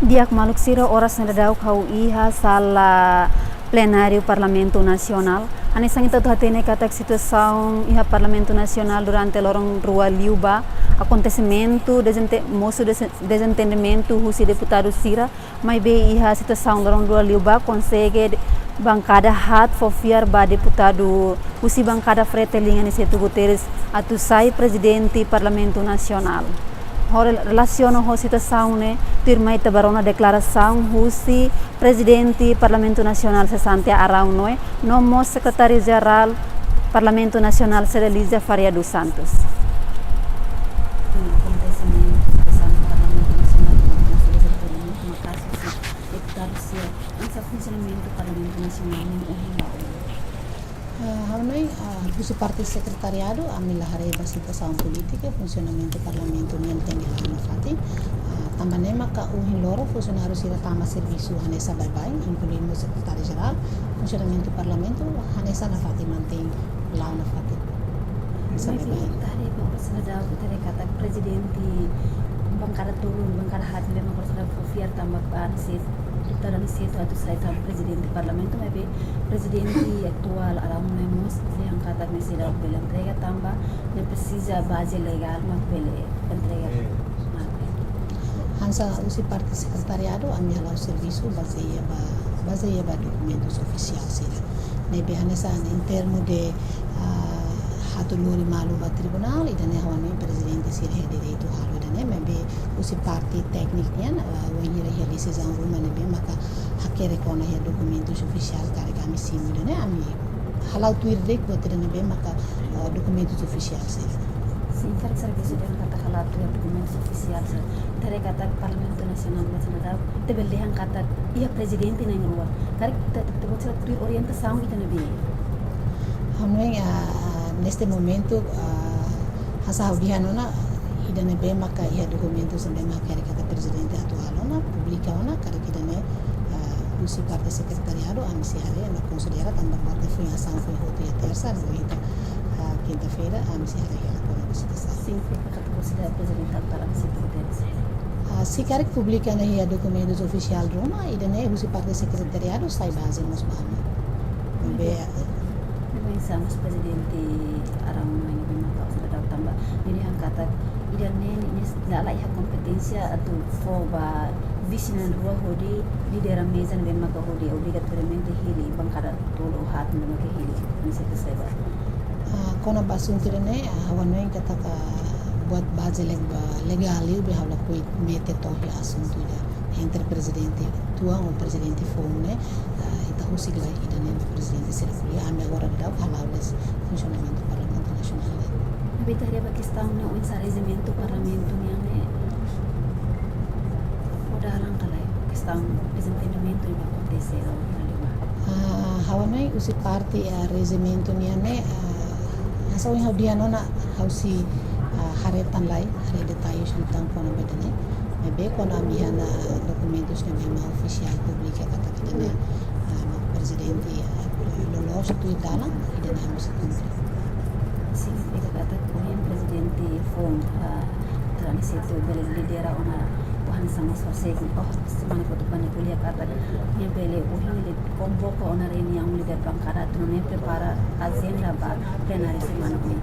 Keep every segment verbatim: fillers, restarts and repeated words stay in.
Di'ak maluk sira, oras ne'e daudaun ha'u iha sala plenáriu Parlamentu Nasionál. Hanesan ita hotu hatene katak situasaun iha Parlamentu Nasionál durante loron rua liubá, akontesimentu, dezente-, mosu dese-, dezentendimentu husi deputadu sira, maibé iha situasaun loron rua liubá konsege bankada haat fó fiar ba deputadu husi bankada Fretilin Aniceto Guterres atu sai Prezidente Parlamentu Nasionál. Ho rel-, relasiona ho situasaun ne'e, tuirmai ita bá rona deklarasaun husi Prezidente Parlamentu Nasionál Cesante Aron Noé, no mós Sekretáriu Jerál Parlamentu Nasionál Cerelia Faria dos Santos. Akontesimentu, situasaun Parlamentu Nasionál, no mós dezentendimentu maka'as husi deputadu sira, hanesan funsionamentu Parlamentu Nasionál nian ohin ba oin. Ah, ha'u hanoin, ah, husi parte sekretariadu, ami la haree ba situasaun polítika, funsionamentu Parlamentu nian tenke la'o nafatin. Ah, tanba ne'e maka ohin loron funsionáriu sira tama servisu hanesan baibain, inklui mós Sekretáriu Jerál, funsionamentu Parlamentu hanesan nafatin, mantein la'o nafatin. Hanesan baibain. Ita haree ba oras ne'e daudaun, ita haree katak Prezidente bankada tolu, bankada haat ne'e maka oras ne'e daudaun fó fiar tanba ba Aniceto, deputadu Aniceto atu sai tan Prezidente Parlamentu, maibé Prezidente atuál Aron Noé mós dehan katak ne'e seidauk bele entrega tanba ne'e presiza baze legál mak bele entrega. Hanesan husi parte sekretariadu, ami hala'o servisu bazeia ba, bazeia ba dokumentus ofisiál sira. Ne'ebé hanesan en termu de, ah, atu lori malu ba tribunál, ida-ne'e ha'u hanoin prezidente sira iha direitu halo ida-ne'e, maibé husi parte tékniku nian, ah, wainhira iha desizaun ruma ne'ebé maka hakerek ona iha dokumentus ofisiál karik ami simu ida-ne'e, ami hala'o tuir de'it buat ida ne'ebé maka, ah, dokumentus ofisiál sira. Sin, karik servisu dehan katak hala'o tuir dokumentus ofisiál sira. Ita haree katak Parlamentu Nasionál ba sina dau, ita bele dehan katak iha prezidente na'in-rua. Karik ita, ita-boot sira tuir orientasaun ida ne'ebé? Ha'u hanoin, ah, ah, neste momentu, ah, hanesan ha'u dehan ona, ida ne'ebé maka iha dokumentus ne'ebé maka hakerek katak prezidente atuál ona, publika ona, karik ida-ne'e, ah, husi parte sekretariadu, ami sei haree, ami konsidera tanba buat ne'e foin asaun foin hotu iha tersa, no ita, ah, kinta-feira, ami sei haree hela kona-ba situasaun. Signifika katak konsidera prezidente atuál ami sei publika? Ah, se karik publika ona iha dokumentus ofisiál ruma, ida-ne'e husi parte sekretariadu sai baze mós ba ami. Be, Ne'ebé hanesan mós prezidente Aron Noé ne'ebé maka ohin daudaun tanba nia dehan katak ida-ne'e nia, nia la, la iha kompeténsia atu fó ba vise na'in-rua hodi lidera meza ne'ebé maka hodi obrigatoriamente hili bankada tolu haat ne'ebé maka hili, nia sei ta sai ba. Ah, kona-ba asuntu ida-ne'e, ah, ha'u hanoin katak buat baze leg-, ba legál liu be ha'u lakohi mete to'o iha asuntu ida entre prezidente tuan ho prezidente foun ne'e, ah, ita husik lai ida-ne'e ba prezidente sira ko'alia, ami agora daudaun hala'o de'it funsionamentu Parlamentu Nasionál ne'e. Maibé ita haree ba kestaun ne'e oinsá rejimentu Parlamentu nian ne'e, o dalan ka lae, kestaun dezentendimentu ne'ebé akontese iha rua liubá? Ah, ha'u hanoin husi parte, ah, rejimentu nian ne'e, ah, hanesan ohin ha'u dehan ona, ha'u sei, ah, haree tan lai, haree detalle tan kona-ba ida-ne'e. Maibé kuandu ami iha ona dokumentus ne'ebé mak ofisiál publika katak ida-ne'e, ah, mak prezidente, ah, loloos tuir dalan, ida-ne'e ami sei kumpre. Signifika katak ohin prezidente foun, ah, Aniceto bele lidera ona, hanesan mós fó segi, oh, semana kotuk ba nia ko'alia katak nia bele ohin nia konvoka ona reuniaun líder bankada atu nune'e prepara ajenda ba plenáriu semana oin.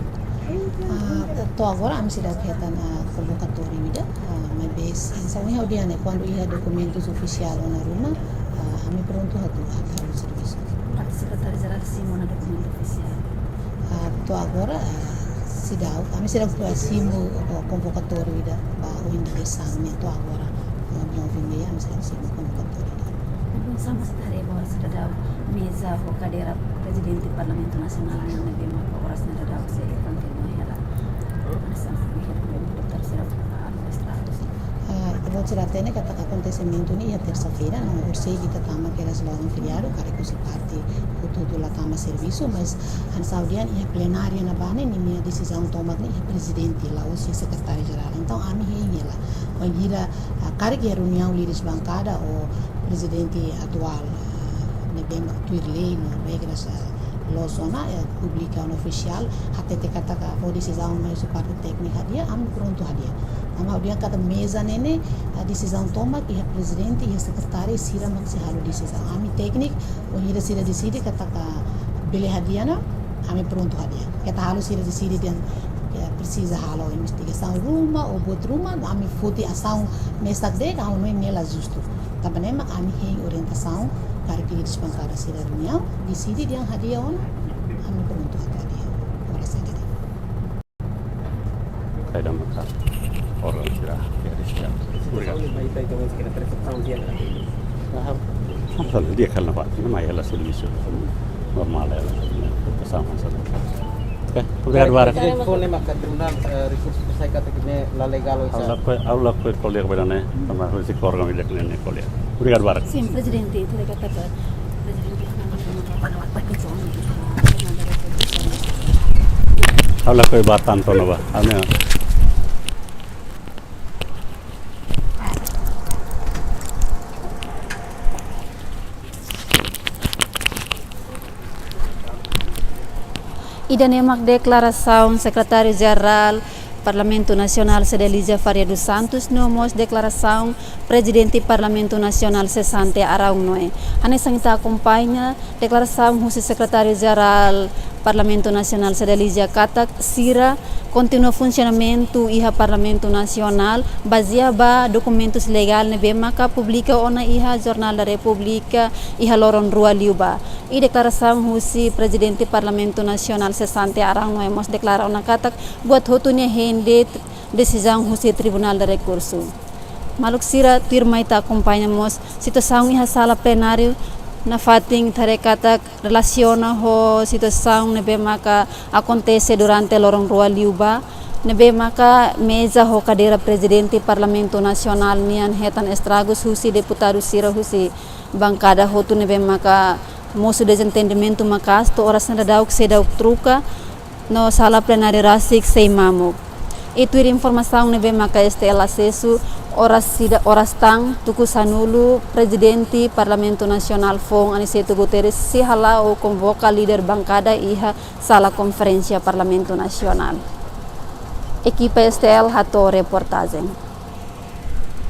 Ah, to'o agora ami seidauk hetan, ah, konvokatóriu ida, ah, maibé hanesan ohin ha'u dehan ne'e, kuandu iha dokumentus ofisiál ona ruma, ah, ami prontu atu, atu halo servisu. Parte Sekretáriu Jerál simu ona dokumentu ofisiál? Ah, to'o agora, ah, seidauk, ami seidauk, ah, simu, ah, konvokatóriu ida ba ohin dadeer-saan ne'e to'o agora, ah, nove e meia, ami seidauk simu konvokatóriu ida. Oinsá mak ita haree ba oras ne'e daudaun meza ho kadeira Prezidente Parlamentu Nasionál nian ne'ebé maka oras ne'e daudaun sei kontinua hela. Hanesan ohin deputadu sira fó ba Estadu. Ah, ita-boot sira hatene katak akontesimentu ne'e iha tersa-feira, no horisehik ita tama kedas loron feriadu, karik husi parte hotu-hotu la tama servisu, mas hanesan ha'u dehan iha plenária ne'ebá ne'e, ninia desizaun tomak ne'e iha prezidente, la'ós iha sekretáriu jerál. Entaun, ami hein hela. Wainhira, ah, karik iha reuniaun líderes bankada ou prezidente atuál, ah, ne'ebé mak tuir lei no regras, ah, loos ona, eh, publika ona ofisiál, hatete katak fó desizaun mai husi parte téknika hadi'a, ami prontu hadi'a. Ha'u dehan katak meza ne'e ne'e, ah, desizaun tomak iha prezidente, iha sekretáriu, sira mak sei halo desizaun. Ami tékniku, bainhira sira deside katak bele hadi'a ona, ami prontu hadi'a. Keta halo sira deside dehan, eh, presiza halo investigasaun ruma, ou buat ruma, ami foti asaun mesak de'it, ha'u hanoin ne'e la justu. Tanba ne'e mak ami hein orientasaun, karik líderes bankada sira reuniaun, deside dehan hadi'a ona, ami prontu atu hadi'a. Oras ida de'it. Saida maka órgaun sira, ya, di sira. Obrigadu. Maibé ita ita mesti kena percepsaun dia. Paham? Masalah dia karena apa? Nama ya lah solusi. Normál ya lah. Pasang masalah. Oke, obrigadu barak. Fó ne'e maka tribunál, eh, rekursu sai katak ne'e la legál. Ha'u lakohi, ha'u lakohi ko'alia ba ne'e, tanba husi órgaun ida ne'e ko'alia. Obrigadu barak. Sin, prezidente, ita katak prezidente. Ha'u lakohi ba tanba ona ba. Ha'u ne'e. Ida-ne'e mak deklarasaun Sekretáriu Jerál Parlamentu Nasionál Cedelizia Faria dos Santos, no mós deklarasaun Prezidente Parlamentu Nasionál sesante Araun Noé. Hanesan ita akompaña deklarasaun husi Sekretáriu Jerál Parlamentu Nasionál Cedelizia katak sira kontinua funsionamentu iha Parlamentu Nasionál bazeia ba dokumentus legál ne'ebé maka publika ona iha Jornál da Repúblika iha loron rua liubá. I deklarasaun husi Prezidente Parlamentu Nasionál sesante Araun Noé mós deklara ona katak buat hotu ne'e hein de'it desizaun husi Tribunál de Rekursu. Maluk sira, tuirmai ita akompaña mós situasaun iha sala plenáriu nafatin ita haree katak relasiona ho situasaun ne'ebé maka akontese durante loron rua liubá, ne'ebé maka meza ho kadeira Prezidente Parlamentu Nasionál nian hetan estragus husi deputadu sira husi bankada hotu ne'ebé maka mosu dezentendimentu maka'as to'o oras ne'e daudaun seidauk troka no sala plenáriu rasik sei mamuk. I tuir informasaun ne'ebé maka S T L asesu, oras ida, oras tan tuku sanulu, Prezidente Parlamentu Nasionál foun Aniceto Guterres sei hala'o konvoka líder bankada iha sala konferénsia Parlamentu Nasionál. Ekipa S T L hato'o reportajen.